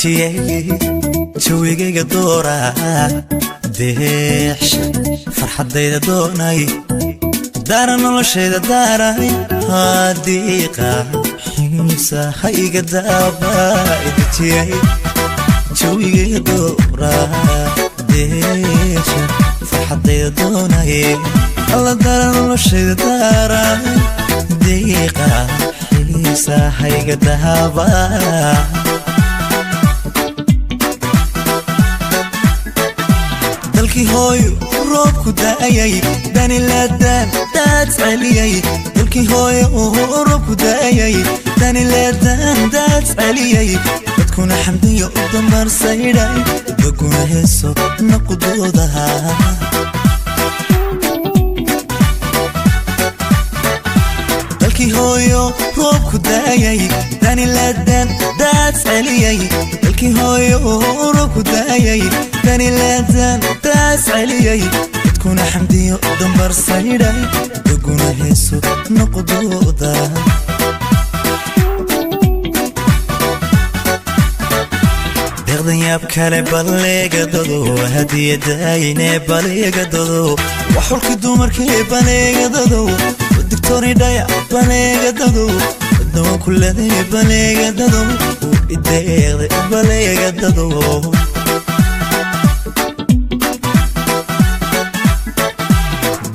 Idejiyey jawigayga doora, deexsha farxaddayda doonay, daara noloshayda daaray, hadiiqa xiisa ha iga daaba. Idejiyey jawigayga doora, deexsha farxaddayda doonay, alla daara noloshayda daaray, diiqa xiisa ha iga daaba. Dalkii hooyo roobku daayay, danilaadaan daad celiyay. Dalkii hooyo roobku daayay, danilaadaan daad celiyay, dadkuna xamdiyo u dambarsaydhay, daguna heeso naqudoodaha. Dalkii hooyo roobku daayay, danilaadaan daad celiyay. Dalkii hooyo roobku daayay, danilaadaan daad celiyay, dadkuna xamdiyo dambarsaydhay, daguna heeso noqdooda. Deeqdan yaab kale baleegadado, hadiyadayne baleegadado, waxulkii dumarkii baleegadado, digtoridhaya baleegadado, wadnawan kuladay baleegadado, ideeqda baleegadado.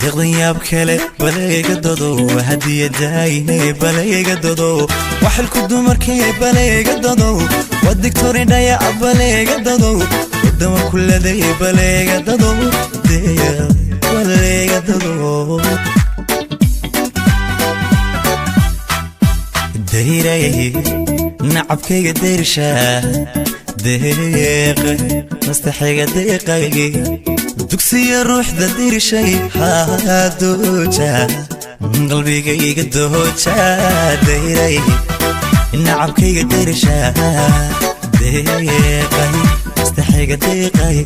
Deeqdan yaab kale baleegadado, hadiyadayne baleegadado, waxulku dumarkii baleegadado, wadigtoridhaya baleegadado, wadnawan kuladay baleegadado, deeq baleegadado. Dayray nacabkayga dayrsha, deeqay mastaxayga, deeqaygi dugsiya ruuxda dirshay, dooja qalbigayga dooja. Dayray nacabkayga dayrsha, deeqay mastaxayga, deeqay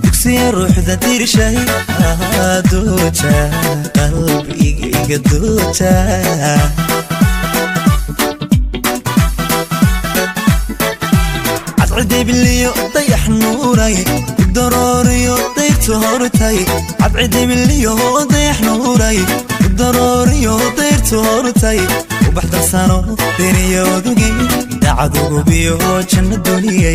dugsiya ruuxda dirshay, dooja qalbigayga dooja. Cadcidebiliyo dayax nuuray, darooriyo dayrtu hortay. Cadcidebiliyo dayax nuuray, darooriyo dayrtu hortay, ubax darsano deriyodugi, dacadugubiyo janno duniye.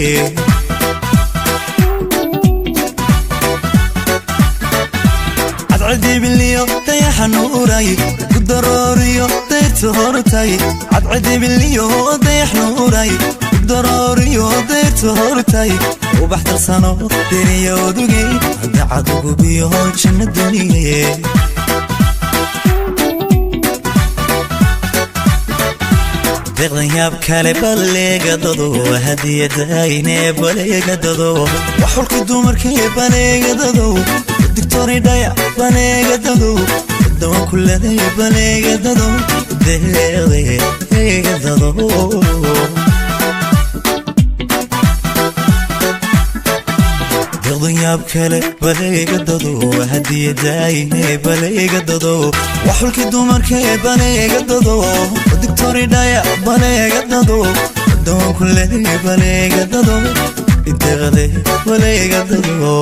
Cadcidebiliyo dayaxa nuuray, darooriyo dayrtu hortay. Cadcidebiliyo dayax nuuray, darooriyo dayrtu hortay, ubax darsano deriyodugi, dacadugubiyo janno duniye. Deeqdan yaab kale baleegadado, hadiyadayne baleegadado, waxulka dumarkii baleegadado, digtoridhaya baleegadado, dawan kuladay baleegadado, deeqdeegadado. Deeqdan yaab kale baleegadado, hadiyadayne baleegadado, waxulkii dumarkii baleegadado, digtoridhaya baleegadado, dawan kuladay baleegadado, deeqde baleegadado.